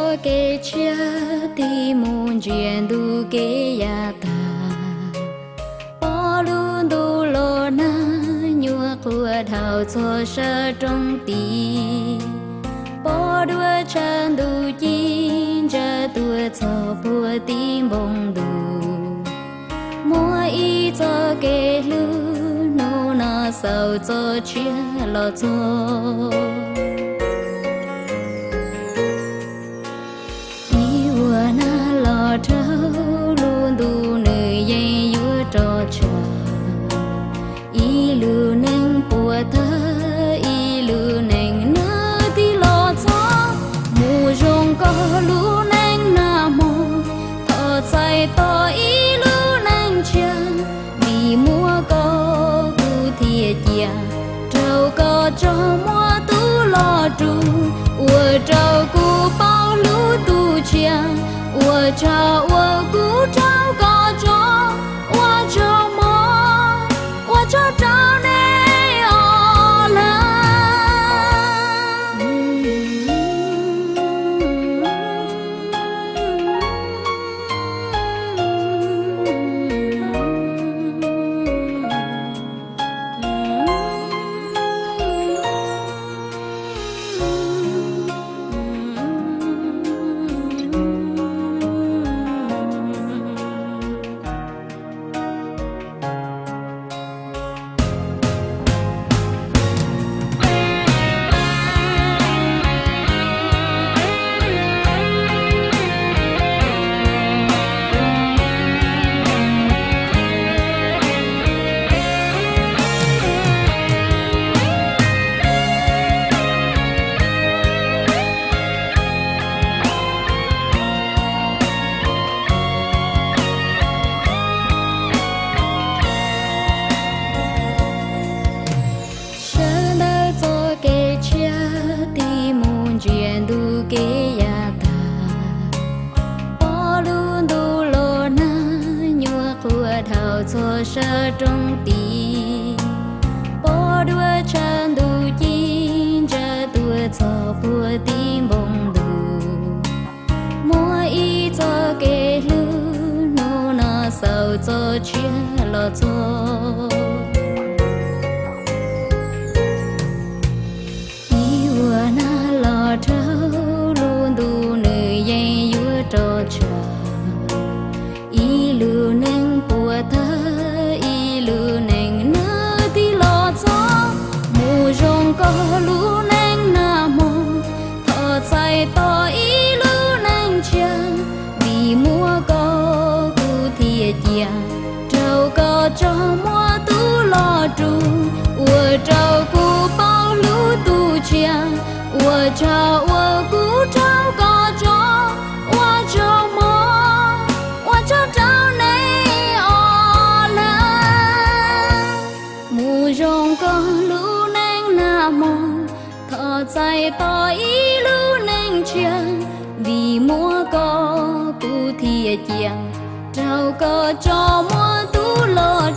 txoj kev tshiab tig mus ntsia ntu kev yav tag. Pom lub ntuj los nag, nyuam qhuav dhau txog sab roob tid. Pom dua tshav ntuj ci ntsa tuaj txog puag tim npoo ntuj. Muaj ib txoj kev hlub hnub no xaus txoj tshiab los txog. Ib vuag nag los dhau, lub ntuj nws yeej yuav rov tshav. Ib lub neej puas tawg, ib lub neej nws tig los txog. Mus zoo koj lub neej nag hmo, thov txais tos ib lub neej tshiab. Vim muaj koj kuv thiaj cia, rau koj tso muaj tus los rus. Ua rau kuv paub hlub tus tshiab, ua tsaug uas kuv rau koj tso, ua tsaug mog, ua tsaug rau nej os lawm. Sawv ntawm txoj kev tshiab tig mus ntsia ntu kev yav tag. Pom lub ntuj los nag, nyuam qhuav dhau txog sab roob tid. Pom dua tshav ntuj ci ntsa tuaj txog puag tim npoo ntuj. Muaj ib txoj kev hlub hnub no xaus txoj tshiab los txog. Ib vuag nag los dhau, lub ntuj nws yeej yuav rov tshav. Ib lub neej puas tawg, ib lub neej nws tig los txog. Mus zoo koj lub neej nag hmo, thov txais tos ib lub neej tshiab. Vim muaj koj kuv thiaj cia, rau koj tso muaj tus los rus. Ua rau kuv paub hlub tus tshiab, ua tsaug uas kuv rau koj tso, ua tsaug mog, ua tsaug rau nej os lawm. Mus zoo koj lub neej nag hmo, thov txais tos ib lub neej tshiab. Vim muaj koj kuv thiaj cia, rau koj tso muaj tus los